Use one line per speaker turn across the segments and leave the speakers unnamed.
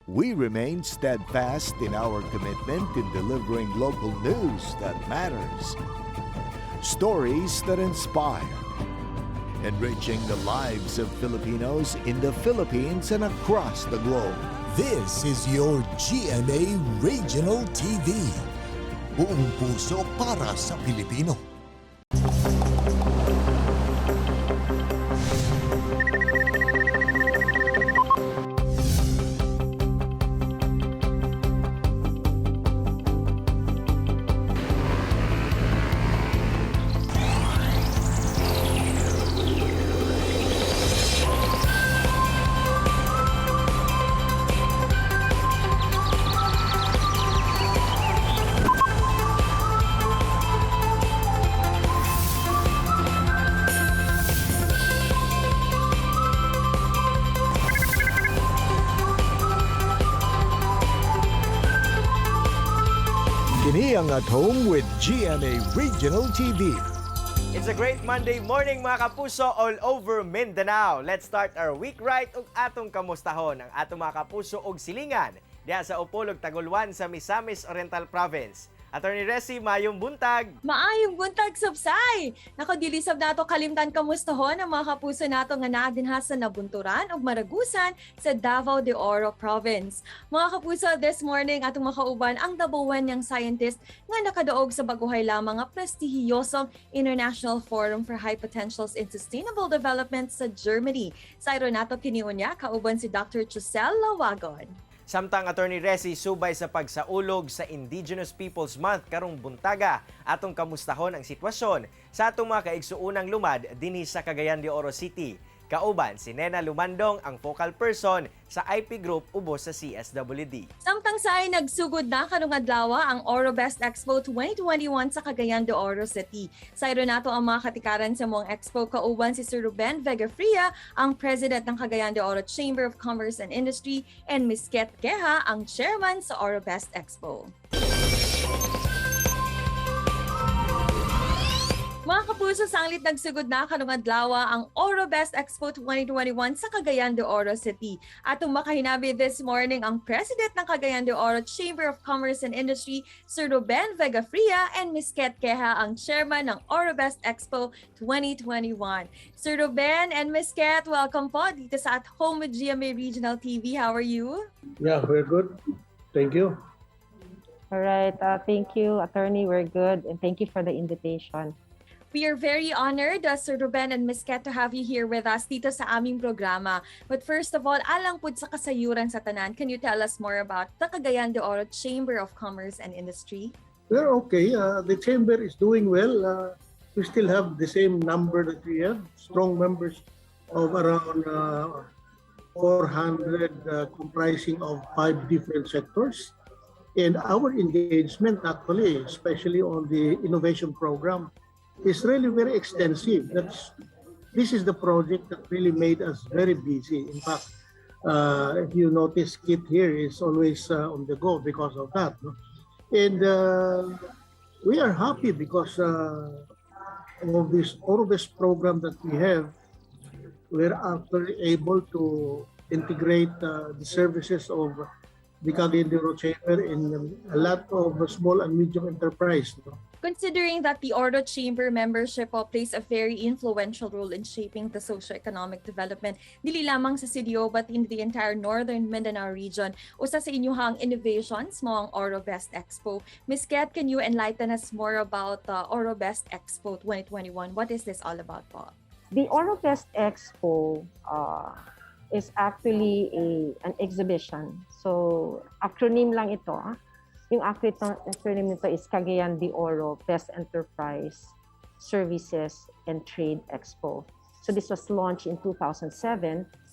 We remain steadfast in our commitment in delivering local news that matters, stories that inspire, enriching the lives of Filipinos in the Philippines and across the globe.
This is your GMA Regional TV. Buong puso para sa Pilipino.
Kini ang At Home with GMA Regional TV.
It's a great Monday morning, mga kapuso, all over Mindanao. Let's start our week right ug atong kamustahon ang atong mga kapuso og silingan diha sa Opol ug Tagolwan sa Misamis Oriental Province. Attorney Resi, maayong buntag.
Maayong buntag, Subsay! Nako, dili sab nato kalimtan kamustahon ang mga kapuso nato nga naa dinha sa Nabunturan ug Maragusan sa Davao de Oro Province. Mga kapuso, this morning atong makauban ang Dabawenyo scientist nga nakadaog sa baguhay lamang nga prestihiyosong International Forum for High Potentials in Sustainable Development sa Germany. Sayro nato kini unya kauban si Dr. Chusel Lawagon.
Samtang, Attorney Resi, subay sa pagsaulog sa Indigenous Peoples Month karong buntaga, atong kamustahon ang sitwasyon sa atong mga kaigsuunang lumad dinhi sa Cagayan de Oro City. Kauban si Nena Lumandong, ang focal person sa IP Group ubos sa CSWD.
Samtang sa ay nagsugod na karong adlaw ang Oro Best Expo 2021 sa Cagayan de Oro City. Sayro nato ang mga katikaran sa maong expo kauban si Sir Ruben Vegafria, ang president ng Cagayan de Oro Chamber of Commerce and Industry, and Ms. Ket Queja, ang chairman sa Oro Best Expo. Mga kapuso, sanglit nagsugod na karong adlaw ang Oro Best Expo 2021 sa Cagayan de Oro City. Atong makahinabi this morning ang president ng Cagayan de Oro Chamber of Commerce and Industry, Sir Ruben Vegafria, and Ms. Ket Queja, ang chairman ng Oro Best Expo 2021. Sir Ruben and Ms. Ket, welcome po dito sa At Home with GMA Regional TV. How are you?
Yeah, we're good. Thank you.
All right. Thank you, Attorney. We're good. And thank you for the invitation.
We are very honored, Sir Ruben and Ms. Ket, to have you here with us dito sa aming programa. But first of all, alang pud sa kasayuran sa tanan, can you tell us more about the Cagayan de Oro Chamber of Commerce and Industry?
We're okay. The chamber is doing well. We still have the same number that we have, strong members of around 400, comprising of five different sectors. And our engagement actually, especially on the innovation program, is really very extensive. This is the project that really made us very busy. In fact, if you notice, Kit here is always on the go because of that. No? And we are happy because of this Orobest program that we have. We're actually able to integrate the services of the Cagayan de Oro Chamber in a lot of small and medium enterprise. No?
Considering that the Oro Chamber membership plays a very influential role in shaping the socio-economic development, dili lamang sa CDO but in the entire Northern Mindanao region, usa sa inyuhang innovations mao ang Oro Best Expo. Ms. Ket, can you enlighten us more about Oro Best Expo 2021? What is this all about po?
The Oro Best Expo is actually an exhibition. So, acronym lang ito. Yung acronym nito is Cagayan de Oro Best Enterprise Services and Trade Expo. So this was launched in 2007,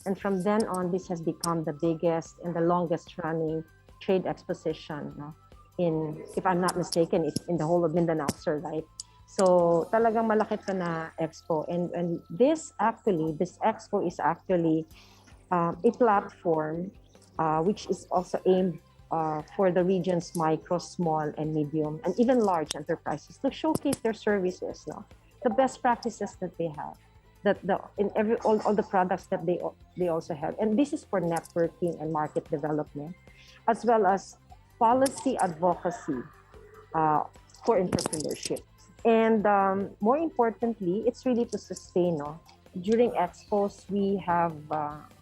and from then on, this has become the biggest and the longest running trade exposition, no? In, if I'm not mistaken, it's in the whole of Mindanao, sir, right? So talagang malaki ito na expo. And this expo is actually a platform which is also aimed for the region's micro, small, and medium, and even large enterprises to showcase their services, no? The best practices that they have, That the in every all the products that they also have. And this is for networking and market development, as well as policy advocacy for entrepreneurship. And more importantly, it's really to sustain. No? During expos, we have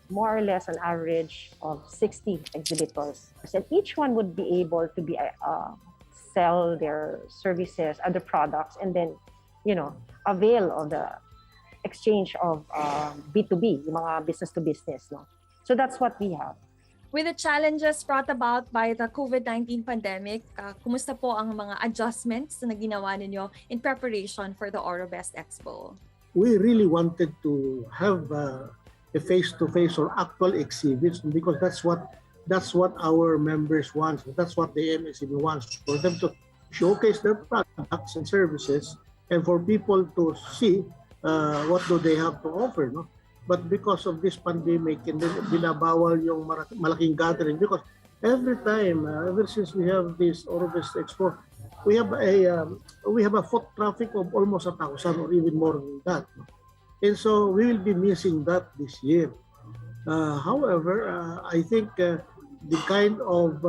more or less an average of 60 exhibitors. And each one would be able to be sell their services, other products, and then avail of the exchange of B2B, yung mga business to business. No? So that's what we have.
With the challenges brought about by the COVID-19 pandemic, kumusta po ang mga adjustments na ginawa ninyo in preparation for the Oro Best Expo?
We really wanted to have a face-to-face or actual exhibits because that's what our members want. That's what the MSME wants, for them to showcase their products and services and for people to see what do they have to offer. No? But because of this pandemic, and then binabawal yung malaking gathering because every time, ever since we have this Orobest Expo, we have a foot traffic of almost 1,000 or even more than that. No? And so we will be missing that this year. However, I think the kind of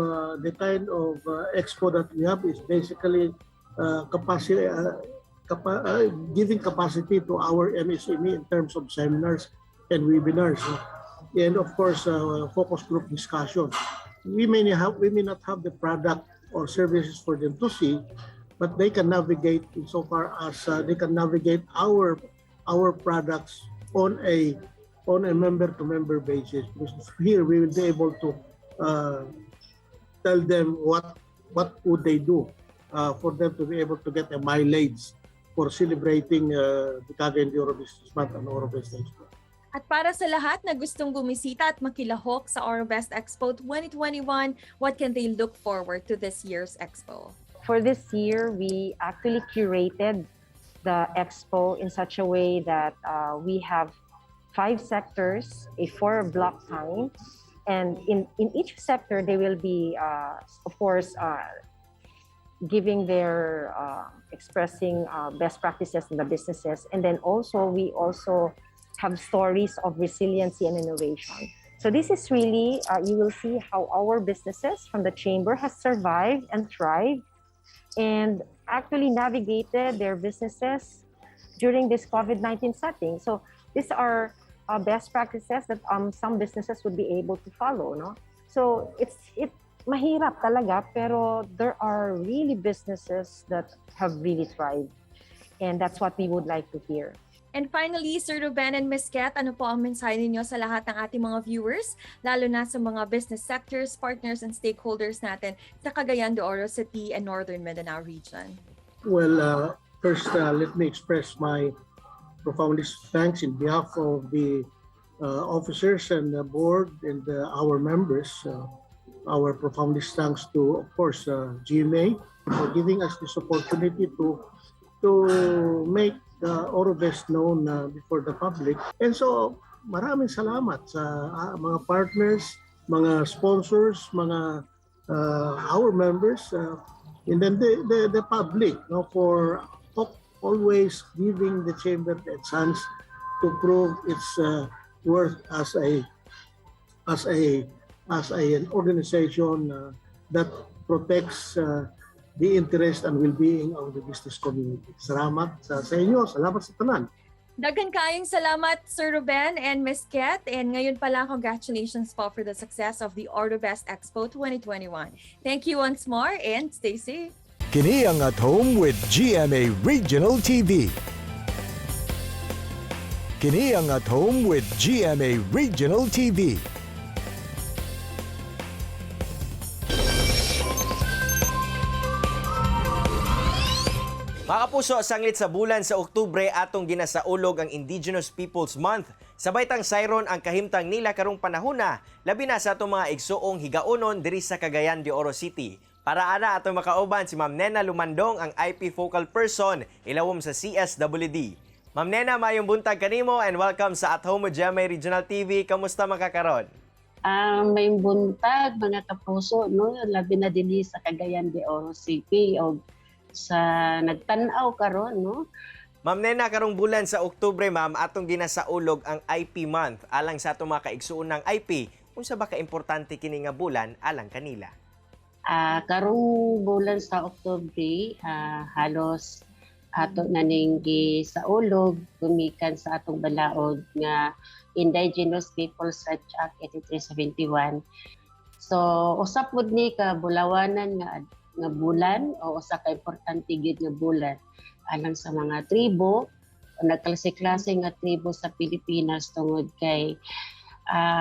expo that we have is basically giving capacity to our MSME in terms of seminars and webinars, no? And of course focus group discussion. We may not have the product or services for them to see, but they can navigate insofar as they can navigate our products on a member to member basis, because here we will be able to tell them what would they do for them to be able to get a mileage for celebrating the Cagayan de Oro Business Month and Oro Best Expo.
At para sa lahat na gustong bumisita at makilahok sa Oro Best Expo 2021, what can they look forward to this year's expo?
For this year, we actually curated the expo in such a way that we have five sectors, a four block time, and in each sector, they will be, of course, giving their expressing best practices in the businesses. And then also, we also have stories of resiliency and innovation. So this is really, you will see how our businesses from the chamber has survived and thrived and actually navigated their businesses during this COVID-19 setting. So these are best practices that some businesses would be able to follow, no? So it mahirap talaga, pero there are really businesses that have really thrived. And that's what we would like to hear.
And finally, Sir Ruben and Ms. Ket, ano po ang mensahe ninyo sa lahat ng ating mga viewers, lalo na sa mga business sectors, partners, and stakeholders natin sa Cagayan de Oro City and Northern Mindanao region?
Well, first, let me express my profoundest thanks in behalf of the officers and the board and our members. Our profoundest thanks to, of course, GMA for giving us this opportunity to make the Orobest known before the public. And so, maraming salamat sa mga partners, mga sponsors, mga our members, and then the public, no, for always giving the chamber a chance to prove its worth as a an organization that protects the interest and well-being of the business community. Salamat sa inyo, salamat sa tanan.
Daghan kaayong salamat, Sir Ruben and Ms. Ket. And ngayon pa lang, congratulations po for the success of the Orobest Expo 2021. Thank you once more and stay safe.
Kini ang At Home with GMA Regional TV. Kini ang At Home with GMA Regional TV.
Mga kapuso, sanglit sa bulan sa Oktubre atong ginasaulog ang Indigenous Peoples Month. Sabay tang sayron ang kahimtang nila karong panahona, labi na sa atong mga igsuong higaonon diri sa Cagayan de Oro City. Para ana atong makauban si Ma'am Nena Lumandong, ang IP focal person ilawom sa CSWD. Ma'am Nena, mayong buntag kanimo and welcome sa At Home with GMA Regional TV. Kamusta man ka karon?
Ah, maayong buntag, mga kapuso, no, labi na dinhi sa Cagayan de Oro City og sa nagtan-aw karon, no.
Ma'am Nena, karong bulan sa Oktubre, ma'am, atong ginasaulog ang IP Month alang sa atong mga kaigsuonang IP. Unsa ba ka-importante kini nga bulan alang kanila?
Karong bulan sa Oktubre, halos ato na ning gisaulog gumikan sa atong balaod nga Indigenous Peoples Rights Act 8371. So usap pud ni ka bulawanan nga nga bulan o usa ka importante gyud nga bulan alang sa mga tribo o nagklase-klase nga tribo sa Pilipinas tungod kay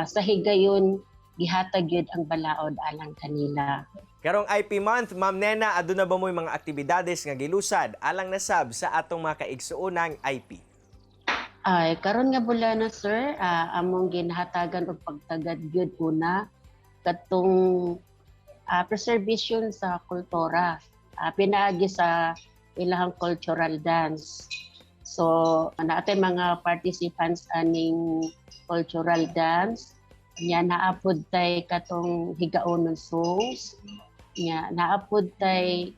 sa higayon gihatag gyud ang balaod alang kanila.
Karong IP Month, Ma'am Nena, aduna ba mo'y mga aktibidades nga gilusad alang nasab sa atong mga kaigsuonang IP?
Ay, karon nga bulan na, sir, among ginhatagan og pagtagad gyud una katong preservation sa kultura, pinaagi sa ilahang cultural dance. So, naatay mga participants aning cultural dance. Nya naapod tay katong higaonon songs. Nya naapod tay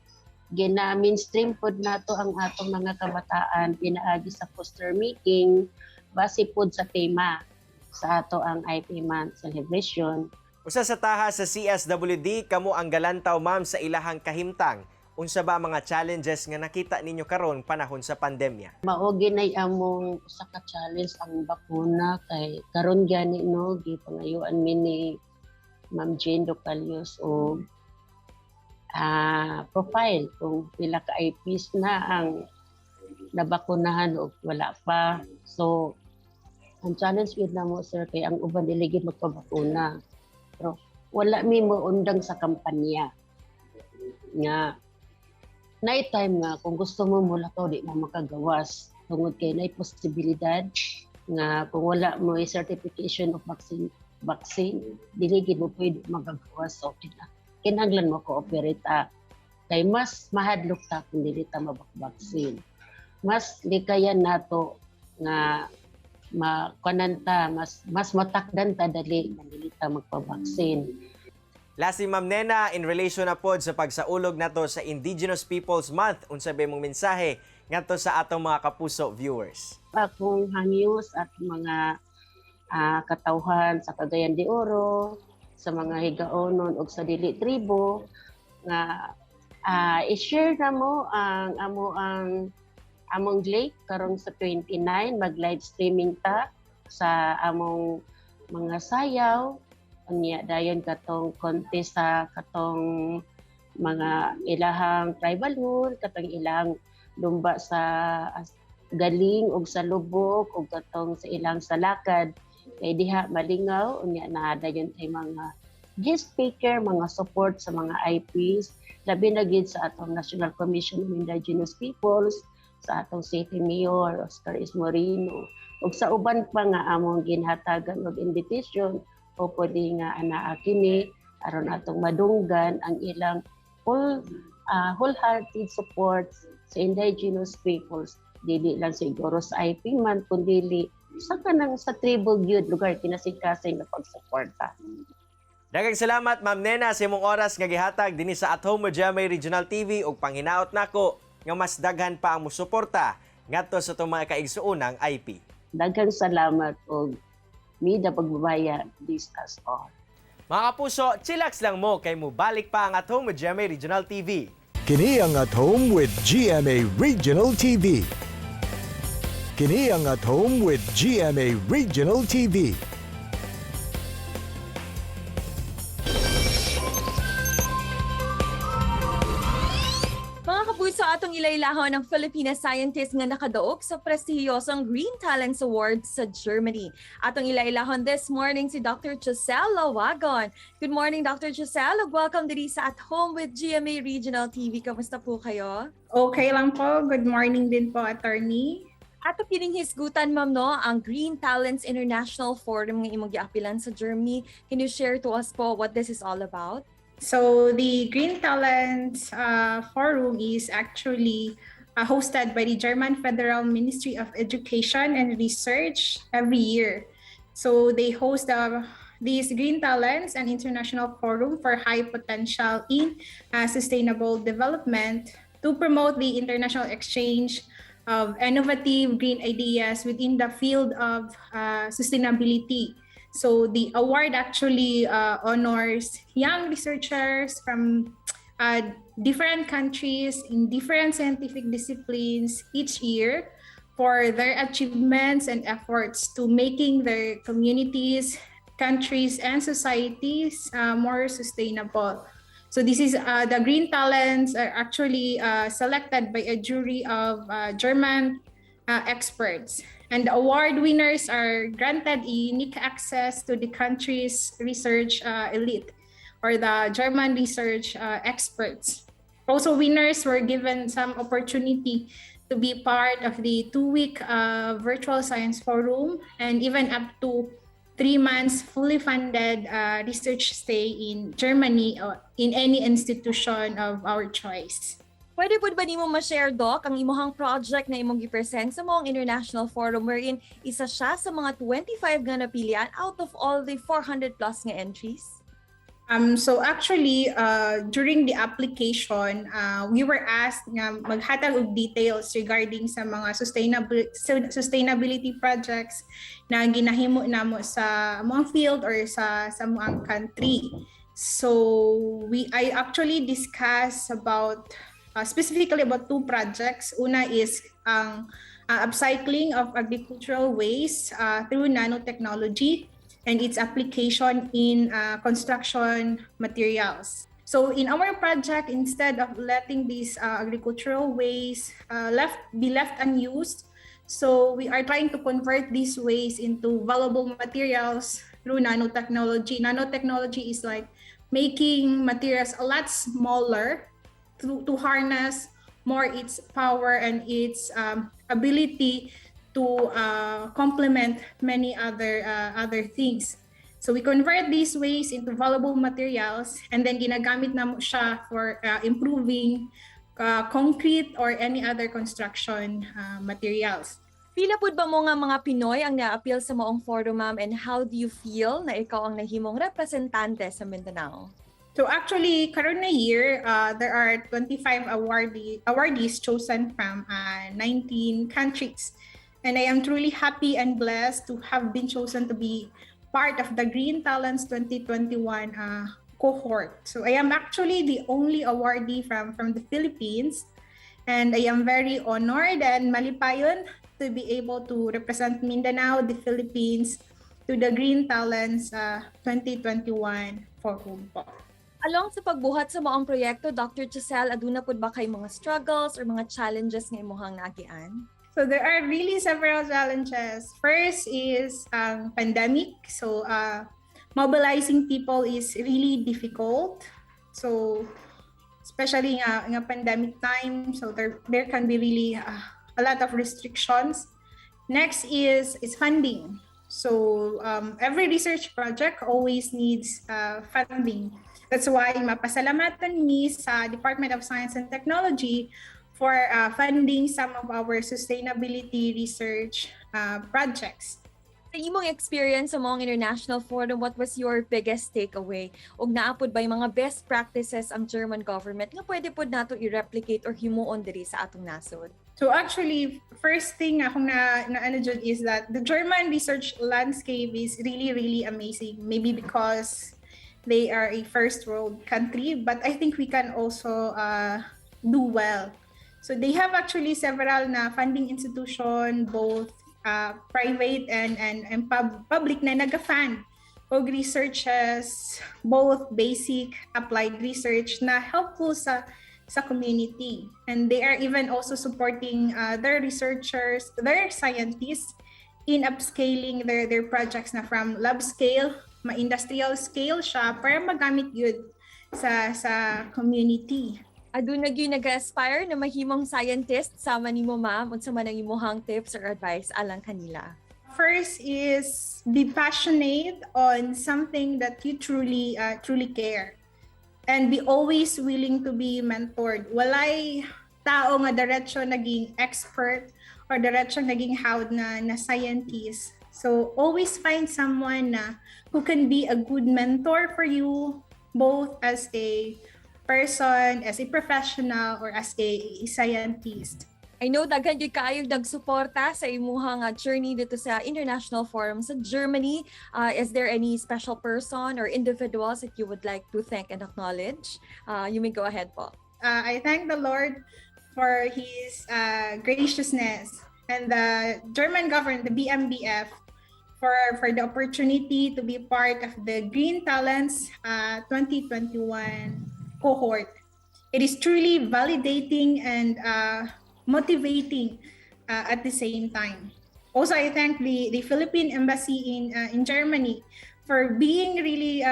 gina mainstream pod nato ang atong mga kabataan pinaagi sa poster making base pod sa tema sa ato ang IP Month celebration.
Usa sa taha sa CSWD, kamo ang galantaw, ma'am, sa ilahang kahimtang. Unsa ba ang mga challenges nga nakita ninyo karon panahon sa pandemya?
Mao ginay among usa ka challenge ang bakuna kay karon gani, no, gipangayuan mi ni Ma'am Jane Docalios og profile kung pila ka IPs na ang nabakunahan o wala pa. So ang challenge yun na mo, sir, kay ang uban dili gid magpabakuna. Pero wala mi mo undang sa kampanya nga night time nga kung gusto mo mulakaw di mo makagawas tungod kay nay posibilidad nga kung wala mo certification of vaccine vaccine dili gid mo pwede magagawas. So kinahanglan mo cooperate ta kay mas mahadlok ta kung dili ta mabakbaksin, mas likayan nato nga makuanan ta, mas mas matakdan ta dali nga dili ta magpabaksin.
Lastly, Ma'am Nena, in relation na pod sa pagsaulog nato sa Indigenous Peoples Month, unsa ba imong mensahe ngadto sa atong mga kapuso viewers?
Akong hangyos at mga katawhan sa Cagayan de Oro, sa mga higaonon ug sa dili tribo nga i-share na mo ang amo ang among lake karong sa 29, mag live streaming ta sa among mga sayaw, unya dayon katong contest sa katong mga ilahang tribal wool, katong ilang lumba sa galing og sa lubok og katong sa ilang salakad kay diha malingaw. Unya naa dayon tay mga guest speaker, mga support sa mga IPs, labi na gid sa atong National Commission on Indigenous Peoples, sa atong City Mayor Oscar Ismorino ug sa uban pa nga among ginhatagan og invitation. Hopefully nga anaa kini aron atong madunggan ang ilang full wholehearted support sa indigenous peoples, dili lang siguro sa IP man kundi sa kanang sa tribo gyud lugar kinasing-kasing nga pagsuporta.
Daghang salamat, Ma'am Nena, sa imong oras nga gihatag dinhi sa At Home with GMA Regional TV ug panghinaot nako nga mas daghan pa ang musuporta ngadto sa atong mga kaigsuonang IP.
Daghang salamat og mida pagbabaya this us all.
Mga kapuso, chillax lang mo kay mubalik pa ang At Home with GMA Regional TV.
Kini ang At Home with GMA Regional TV. Kini ang At Home with GMA Regional TV.
Mga kapuso, atong ilailahon ang Filipina scientist nga nakadaog sa prestihiyosong Green Talents Awards sa Germany. Atong ilailahon this morning si Dr. Giselle Lawagon. Good morning, Dr. Giselle, ug welcome diri sa At Home with GMA Regional TV. Kamusta po kayo?
Okay lang po. Good morning din po, attorney.
Ato kining hisgutan, ma'am, no, ang Green Talents International Forum nga imong giapilan sa Germany. Can you share to us po what this is all about?
So the Green Talents Forum is actually hosted by the German Federal Ministry of Education and Research every year. So they host these Green Talents, an international forum for high potential in sustainable development to promote the international exchange of innovative green ideas within the field of sustainability. So the award actually honors young researchers from different countries in different scientific disciplines each year for their achievements and efforts to making their communities, countries, and societies more sustainable. So this is the Green Talents are actually selected by a jury of German experts. And the award winners are granted a unique access to the country's research elite or the German research experts. Also, winners were given some opportunity to be part of the 2-week virtual science forum and even up to 3 months fully funded research stay in Germany or in any institution of our choice.
Pwede pud ba nimo ma-share, Doc, ang imuhang project na imong gi-present sa maong international forum wherein isa siya sa mga 25 nga napilian out of all the 400 plus nga entries?
So actually, during the application, we were asked nga maghatag og details regarding sa mga sustainability projects na ginahimo namo sa among field or sa among country. So we I actually discuss about specifically about two projects. Una is ang upcycling of agricultural waste through nanotechnology and its application in construction materials. So in our project, instead of letting these agricultural waste left be left unused, so we are trying to convert these waste into valuable materials through nanotechnology. Nanotechnology is like making materials a lot smaller to harness more its power and its ability to complement many other things. So we convert these waste into valuable materials and then ginagamit namo siya for improving concrete or any other construction materials.
Pila pud ba mo nga mga Pinoy ang naapil sa maong forum, ma'am, and how do you feel na ikaw ang nahimong representante sa Mindanao?
So actually, karon na year, there are 25 awardees chosen from 19 countries. And I am truly happy and blessed to have been chosen to be part of the Green Talents 2021 cohort. So I am actually the only awardee from the Philippines. And I am very honored and malipayon to be able to represent Mindanao, the Philippines, to the Green Talents 2021 forum po.
Along sa pagbuhat sa maong proyekto, Dr. Giselle, aduna pud ba kay mga struggles or mga challenges nga imuhang naagian?
So there are really several challenges. First is pandemic. So mobilizing people is really difficult. So especially nga pandemic time, so there can be really a lot of restrictions. Next is funding. So every research project always needs funding. That's why mapasalamatan mi sa Department of Science and Technology for funding some of our sustainability research projects.
Sa imong experience sa maong international forum, what was your biggest takeaway? Ug naa pud ba mga best practices ang German government nga pwede pud nato i-replicate or himuon diri sa atong nasod?
So actually, first thing akong na ano dyan is that the German research landscape is really, really amazing. Maybe because they are a first world country, but I think we can also do well. So they have actually several na funding institution, both private and public na naga-fund og researches, both basic, applied research na helpful sa community. And they are even also supporting their researchers, their scientists in upscaling their projects na from lab scale, ma-industrial scale siya para magamit yun sa community.
Aduna gyud nag-aspire na mahimong scientist sama nimo, ma'am, unsa man ang imong tips or advice alang kanila?
First is be passionate on something that you truly care and be always willing to be mentored. Walay tao nga diretso naging expert or diretso naging hawd na scientist. So always find someone na who can be a good mentor for you, both as a person, as a professional, or as a scientist.
I know daghan gyud kaayo nagsuporta sa imuhang journey dito sa International Forum sa Germany. Is there any special person or individuals that you would like to thank and acknowledge? You may go ahead po.
I thank the Lord for His graciousness and the German government, the BMBF, for the opportunity to be part of the Green Talents 2021 cohort. It is truly validating and motivating at the same time. Also, I thank the Philippine Embassy in Germany for being really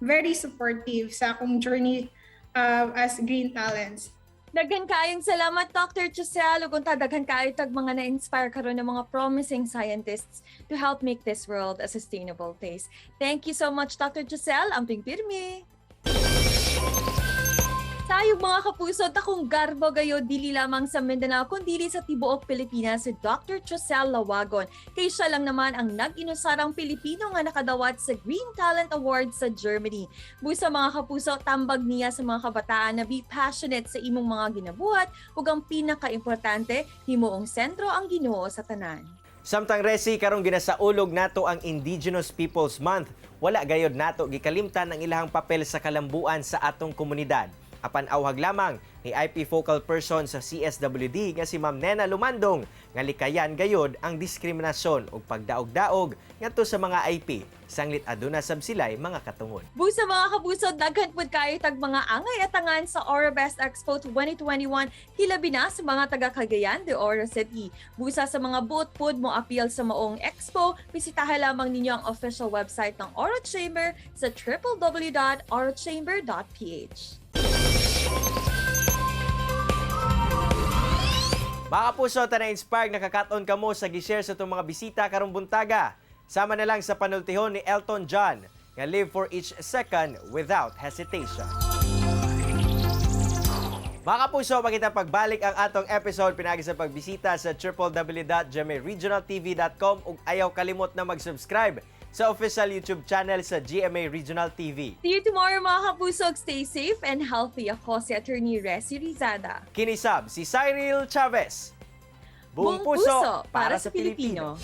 very supportive sa akong journey as Green Talents.
Daghan kaayong salamat, Dr. Giselle. Ug unta daghan kaayo tag mga na-inspire karon ng mga promising scientists to help make this world a sustainable place. Thank you so much, Dr. Giselle. Amping pirmi! Tayo, mga kapuso, dakong garbo gayod dili lamang sa Mindanao kundi sa tibuok Pilipinas si Dr. Josel Lawagon. Kay siya lang naman ang nag-inusarang Pilipino nga nakadawat sa Green Talent Award sa Germany. Busa, mga kapuso, tambag niya sa mga kabataan na be passionate sa imong mga ginabuhat ug ang pinakaimportante, himuong sentro ang Ginoo sa tanan.
Samtang, Resi, karong ginasaulog nato ang Indigenous Peoples Month, wala gayod nato gikalimtan ang ilahang papel sa kalambuan sa atong komunidad. Apan awhag lamang ni IP focal person sa CSWD nga si Ma'am Nena Lumandong nga likayan gayod ang diskriminasyon ug pagdaog-daog ngadto sa mga IP sanglit aduna sab sila'y mga katungod.
Busa, mga kapuso, daghan pud kayo tag mga angay atangan sa Oro Best Expo 2021, hilabi na sa mga taga Cagayan de Oro City. Busa, sa mga buot pod mo appeal sa maong expo, bisitahan lamang ninyo ang official website ng Oro Chamber sa www.orochamber.ph.
Mga kapuso, ta na-inspired nakakaton kamo sa gi-share sa itong mga bisita karong buntaga. Sama na lang sa panultihon ni Elton John nga "Live for each second without hesitation." Mga kapuso, makita pagbalik ang atong episode pinagi sa pagbisita sa www.gmaregionaltv.com ug ayaw kalimot na mag-subscribe sa official YouTube channel sa GMA Regional TV.
See you tomorrow, mga kapuso. Stay safe and healthy. Ako si Attorney Resi Rizada.
Kini sab si Cyril Chavez.
Buong puso para sa Pilipino.